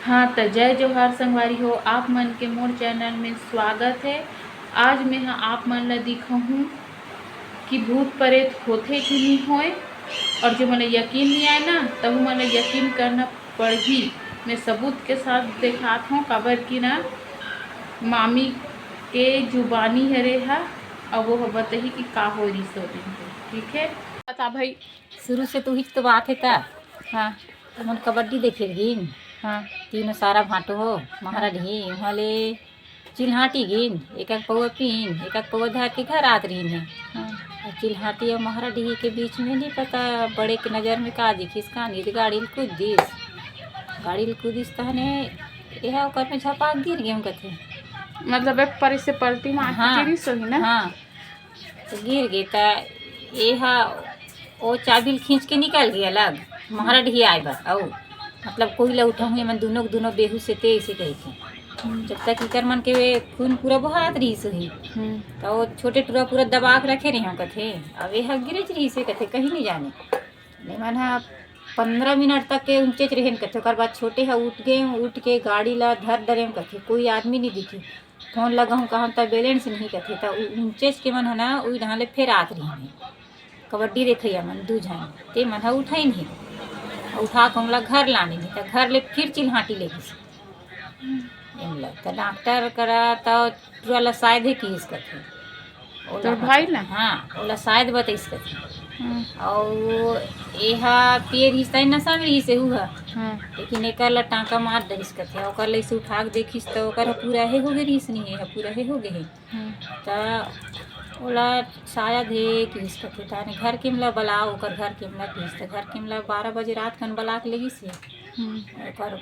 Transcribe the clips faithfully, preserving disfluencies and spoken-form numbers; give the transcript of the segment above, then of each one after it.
हाँ, त जय जोहार संगवारी हो, आप मन के मोर चैनल में स्वागत है। आज मैं ह आप मन ला दिखाहूँ कि भूत परेत होथे कि नहीं होए, और जो मन ला यकीन नहीं आए ना, तहु मन ला यकीन करना पड़ही। मैं सबूत के साथ दिखात हूँ, काबर कि ना मामी के जुबानी हरे हा, अब वो ह बताही कि का हो रही सो दिन के, ठीक है? बता भाई। शुरू से तो हिच तो बात है ता। हाँ। हमन कबड्डी देखे गिन। हाँ। तीनों सारा भांटो हो, महारा ढी, वहाँ ले चिल्हाटी गिन, एक एक पौवा पीन, एक एक पौवा धर के घर आत रहिन है। हाँ। और चिल्हाटी और महारा ढी के बीच में नहीं पता बड़े के नजर में का दिखिस, का नहीं, गाड़ी ल कूद दिस। गाड़ी ल कूदिस तहने यह ओकर में झपाक गिर गेम कथे। मतलब एक परी से पलटी मार के हाँ। गिरिस होही ना? हाँ। तो गिर गे, त एहा ओ चाबी ल खींच के निकल गे अलग, महारा ढी आए बर। अउ मतलब कोई ला उठाहूँ, एमन दुनों के दुनों बेहोश हे, ते ऐसे कहिथे। हम्म। जब तक इकर मन के वे खून पूरा बोहात रहिस होही, हम्म। त ओ छोटे टुरा पूरा दबा के रखे रहे हो कथे। अब एहा गिरेच रहिस हे कथे, कहीं नहीं जाने। एमन ह पंद्रह मिनट तक के उंचेच रहे कथे। ओकर बाद छोटे ह उठ गे, उठ के गाड़ी ला धर डरे कथे, कोई आदमी नहीं दिखे। फोन लगाहूँ कहूँ त बैलेंस नहीं कथे, त उ उंचेच के मन ह ना, उही ढाले फेर आत रहिन हे। कबड्डी देखइया मन दू झन, ते मन ह उठाइन हे। उठा के ओमला घर लानिन हे, त घर ले फिर चिल्हाटी ले गिस। एमला त डॉक्टर करा त टुरा ला शायद हे किहिस कथे। ओला तोर भाई ला? हाँ, ओला शायद बताइस कथे। हम्म। अउ एहा पिए रहिस, ताई नशा में रहिस हे, उहा। हम्म। लेकिन एकर ला टांका मार डरिस कथे। ओकर ला इसे उठा के देखिस त ओकर ह पूरा हे हो गे रहिस नहीं, एहा पूरा हे हो गे हे। हम्म। त ओला शायद हे किहिस कथे, ताने घर के मला बलाओ, ओकर घर के मला किहिस, त घर के मला बारह बजे रात कन बला के लेगिस हे। हम्म। ओकर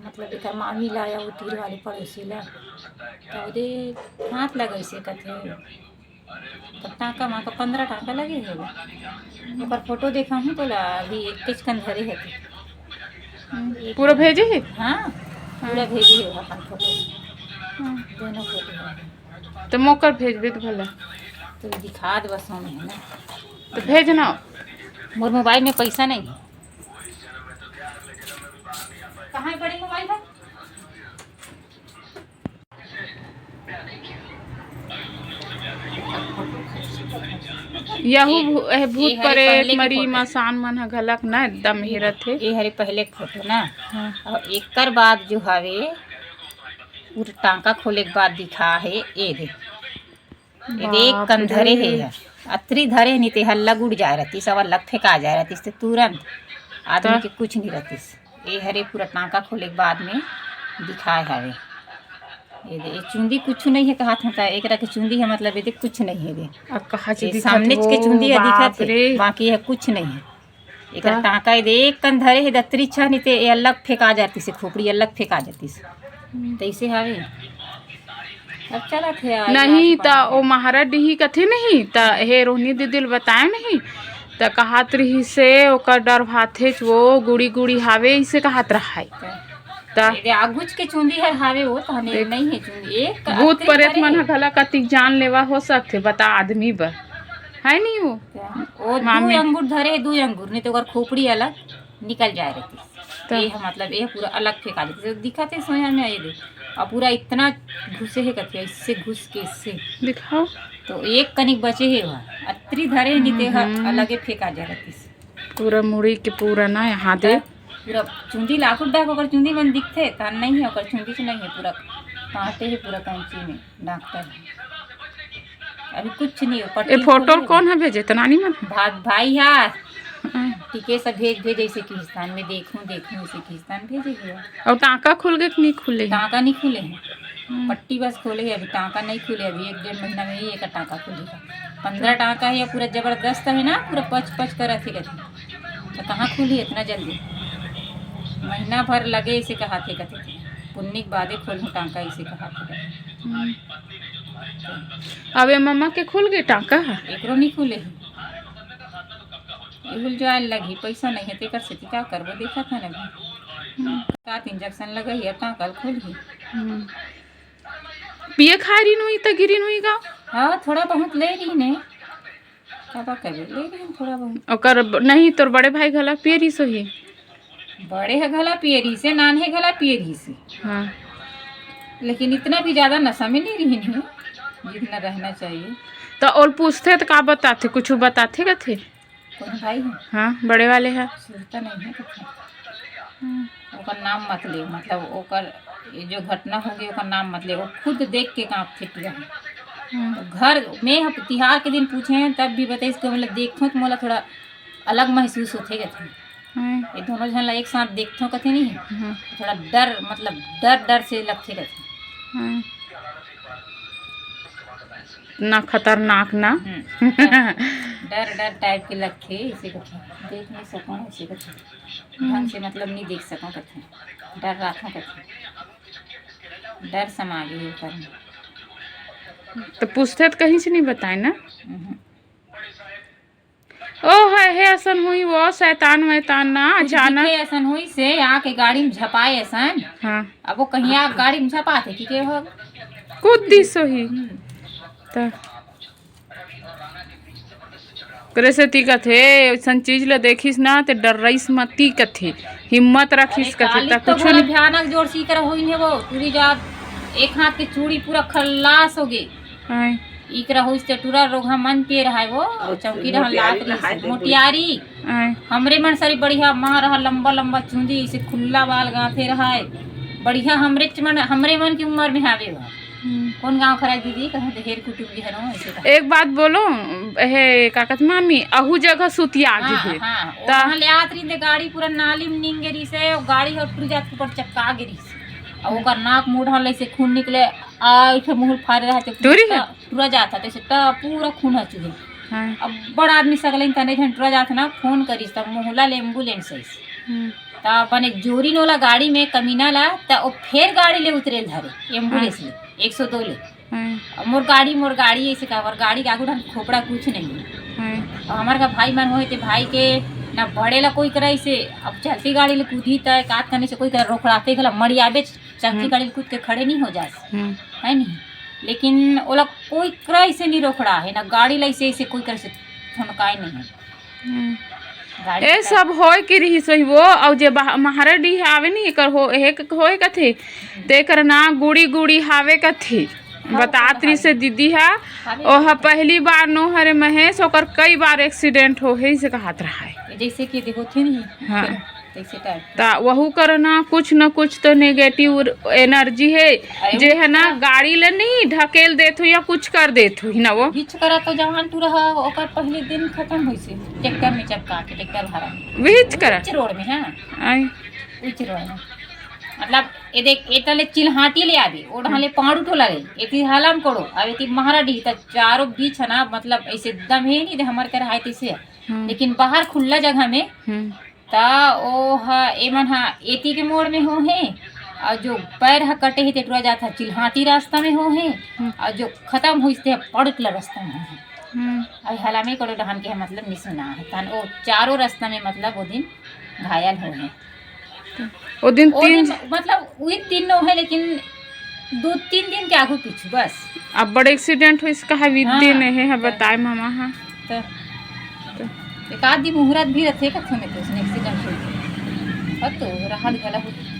मतलब एकर मामी ला या वो तीर वाले पड़ोसी ला, त ओदे हाथ लगइस हे कथे। त टांका माका पंद्रह टांका लगे हे। ओकर फोटो देखाहूँ तोला, अभी एक किचकन धरे हे ते। हम्म, पूरा भेजे हे? हाँ, पूरा भेजे हे अपन फोटो। हम्म। दोनों फोटो हे। त मोकर भेजबे त भला। तो दिखा दे बस, हम है ना। त भेज ना। मोर मोबाइल में पैसा नहीं है। कहाँ है बड़ी मोबाइल है? यहू ये, भू-, एह भूत ये हरे परेत, पहले के मरी फोटो। मसान मन ह घलक ना एकदम ये, हेरत हे। ये हरे पहले के फोटो ना। हाँ। और एकर बाद जो हवे, उ टांका खोले के बाद दिखा हे, ये दे। ये दे, एक बाप कन धरे रे। हे, अतरी धरे नहीं ते हल्ला उड़ जाए रहतीस, सब अलग फेंका जाए रहतीस, ते तुरंत आदमी त? के कुछ नहीं रहतीस। ये हरे पूरा टांका खोले के बाद में दिखाए हवे। ये दे, ये चुंदी कुछ नहीं है, कहा था, एकरा के चुंदी है, मतलब, ये दे कुछ नहीं है, दे। अब कहाँ से ये दिखत सामने हो? के चुंदी है, बाप दिखत है, रे। बाकी है कुछ नहीं है। एकर त? टांका ये दे, एक कन धरे है, दतरी छा नहीं ते, ये अलग फेंका जातीस, खोपड़ी अलग फेंका जातीस। हम्म। तैसे हवे। अब चलत हे यार, नहीं, इलाज त पानी ओ है। महारा डीही कथे नहीं, त हे रोहनी दीदी ल बताए नहीं, त कहत रहिस हे, ओकर डर भाथेच, वो गुड़ी गुड़ी हावे, इसे कहत रहाय। त? त? ये आगुच के चुंदी हर हावे, वो तो हने देख, नहीं है चुंदी। एक भूत अतरी परेत धरे मन हे। ह घला कतिक जानलेवा हो सकथे, बता आदमी बर, है नहीं वो? त? वो दू मामी। अंगूर धरे हे, दू अंगूर, नहीं तो ओकर खोपड़ी अलग निकल जाए रहतीस। त? ये ह, मतलब, ये पूरा अलग फेंका देतीस। तो दिखत हे सोया में, ये दे। और पूरा इतना घुसे हे कथे, इससे घुस के, इससे। दिखाओ। तो एक कनिक बचे हे वह। अतरी धरे हे, नहीं ते ह हम्म। अलगे फेंका जाए रहतीस। पूरा मुड़ी के पूरा ना यहाँ दे। त पूरा चुंदी लाखुट डाक ओकर चुंदी मन दिखथे, त नहीं है, ओकर चुंदी से नहीं है, पूरा कांटे हे पूरा कैंची में। डॉक्टर। अभी कुछ नहीं हो, ए, पट्टी फोटो खोले। कौन है भेजे? त नानी मन? भा-, भाई हा। हाँ। टीके सब भेज, भेज, ऐसे किस्तान में देखूं, देखूं, ऐसे किस्तान भेजे हुआ। और टांका खुल गए कि नहीं खुले? टांका नहीं खुले हैं। हम्म। पट्टी बस खोले हैं, अभी टांका नहीं खुले, अभी एक डेढ़ महीना में ही एक टांका खुलेगा। पंद्रह टांका है, पूरा जबरदस्त है ना, पूरा पच पच कर रखे रहते। तो कहाँ खुली इतना जल्दी? महीना भर लगे इसे कहा थे, कहते थे। पुन्नी के बादे खोलहूँ टांका, इसे कहा थे। हम्म। अब ये मम्मा के खुल गए टांका? एकरो नहीं खुले है। ये हुल जाए लगी, पैसा नहीं है, तेकर सेती का करबो, देखा था ना अभी। हम्म। सात इंजेक्शन लगे है, टांका खुल ही। हम्म। पिए खाए रही नुई त गिरी नुई गा? हाँ, थोड़ा बहुत ले रही ने। काबर करे, ले रही थोड़ा बहुत। ओकर ब-, नहीं, तोर बड़े भाई घला पिए रही सोही। बड़े ह घला पिए रहिसे, नान्हे घला पिए रहिसे। हाँ। लेकिन इतना भी ज्यादा नशा में नहीं रहिन हे, जितना रहना चाहिए। तो ओल पूछथे तो का बताथे, कुछ बताथे कथे? कौन भाई है? हाँ, बड़े वाले है। सुरता नहीं है कथे। हम्म। ओकर नाम मत ले, मतलब ओकर ये जो घटना हो गई, ओकर नाम मत ले। वो खुद देख के कांपथे पूरा। हम्म। तो घर में हम तिहार के दिन पूछे हैं, तब भी बताइस कि मतलब देखो तो मोला थोड़ा अलग महसूस होथे कथे। हम्म। ये दोनों झन ला एक साथ देखथो कथे नहीं, हम्म। थोड़ा डर, मतलब डर डर से लगथे कथे। हम्म। ना खतरनाक ना। हम्म। डर डर टाइप के लगथे, इसे कथे देख नहीं सको, इसे कथे ढंग से मतलब नहीं देख सको कथे, डर रखो कथे, डर समा गई ओकर में। तो पूछते तो कहीं से नहीं बताए ना। हम्म। ओ है, हे असन हुई वो शैतान वैतान ना, कुछ अचानक। दिखे असन हुई से आके गाड़ी में झपाए असन। हाँ। अब वो कहीं आके गाड़ी में झपाथे कि के हो? खुद दिस होही। हम्म। त ओकरे सेती कथे, अइसन चीज ल देखिस ना, ते डर्रइस मती कथे, हिम्मत रखिस अरे, कथे, काली त तो कुछु भला नहीं। भयानक जोर से इकरा होइन हे वो, टूरी जात, एक हाथ के चूड़ी पूरा खल्लास हो गे। हाँ। इकरा होइस ते टूरा रोगहा मन पिए रहाय वो, और चौकी रहन मोटियारी लात रहिस, नहाए थे मोटियारी। हाँ। हमरे मन सरी बढ़िया माँ रहा, लंबा लंबा चुंदी, इसे खुल्ला बाल गांथे रहाय, बढ़िया हमरे च-, मन, हमरे मन की उम्र में हावे वो। हम्म। कौन गांव खरा दीदी? कहे तो हेर कुटुम जी हरो, ऐसे कहा। एक बात बोलो, हे का कहत मामी, अहू जगह सुतिया गे हाँ, हे। हाँ, त वहाँ ले आत रही थे, गाड़ी पूरा नाली में नींग गे रही से, गाड़ी और टूरी जात के ऊपर चक्का गे रही से। और ओकर नाक मुंह ढाल से खून निकले, आ, इठे मुंह फाड़े रहे थे, टूरी है? टूरा जात है, तैसे ट-, पूरा खून ह चुहे। हाँ। अब बड़ आदमी सगले तने झन टूरा जात ना, फोन करिस, तब मोहला ले एम्बुलेंस आइस। हम्म। त बने जोरी नोला गाड़ी में कमीना ला, त ओ फेर गाड़ी ले उतरे धरे, एम्बुलेंस हाँ। ले, एक सौ दो ले। हाँ। अब मोर गाड़ी, मोर गाड़ी, ऐसे कहा, और गाड़ी के आगू ढंग खोपड़ा कुछ नहीं है। हाँ। और हमारे का भाई मन होए, ते भाई के ना बड़े ला कोई करे इसे, अब चलती गाड़ी ले कूदी त कात करने से कोई करे रोकड़ाते गला, मड़ियाबे चलती हम्म। गाड़ी ले कूद के खड़े नहीं हो जास, हम्म। है नहीं? लेकिन ओला कोई करे इसे नहीं रोकड़ा है, ना गाड़ी ला इसे, इसे कोई करे से ठुनकाए नहीं है। हम्म। गाड़ी ए का सब होए के रहिस होही वो, अउ जे बहा-, महाराडी आवे नहीं, एकर हो, हे क-, होए कथे, तेकर ना गुड़ी गुड़ी हावे कथे। हाँ, बतात ओकर रहिस हे हावे। दीदी हा, हावे ओह ओकर। पहली बार नो हरे महेश, ओकर कई बार एक्सीडेंट हो हे, इसे कहत रहा है। जैसे कि देखो थे नहीं, हाँ। तैसे टाइप। त वहू कर ना कुछ न कुछ तो नेगेटिव एनर्जी हे, अरे जे वो है ना, ना। गाड़ी ले नहीं ढकेल देत हो या कुछ कर देत हो ही ना वो। हिच करा तो जवान टूरा ह, ओकर पहले दिन खत्म होइसे, ट्रैक्टर में चपका के, ट्रैक्टर भरा में। वहीच करा। उच्च रोड में, हाँ। आई। उच्च रोड में। मतलब, ये देख, ये तले चिल्हाटी ले आबे, ओ ढाले हम्म। पाड़ू टोला ले, एती हलाम कोड़ो, अब एती महाराडी, त चारों बीच है ना, मतलब, ऐसे दम हे नहीं, दे हमार कर हाय तैसे है। हम्म। लेकिन बाहर खुला जगह में, हम्म। त ओ ह, एमन ह एती के मोड़ में हो हे, अउ जो पैर ह कटे हे, ते टुरा जात ह चिल्हाटी रास्ता में हो हे, हम्म। अउ जो खत्म होइस, ते ह पड़कला रास्ता में हो हे। हम्म। अउ हलामे कड़ो डहान के ह, मतलब, निसुना हे। तहन ओ चारों रास्ता में, मतलब, ओ दिन घायल हो हे। ओ दिन ओ तीन दिन, मतलब, वही तीनों है, लेकिन दो तीन दिन के आगू पीछू बस। अब बड़ एक्सीडेंट होइस कहा, विद हाँ, दिन हे, हाँ, त बताए मामा, हाँ। त त एक आध दिन मुहूर्त भी रथे, कथो में तो उसने एक्सीडेंट हो गया। अब तो राहत गला हो।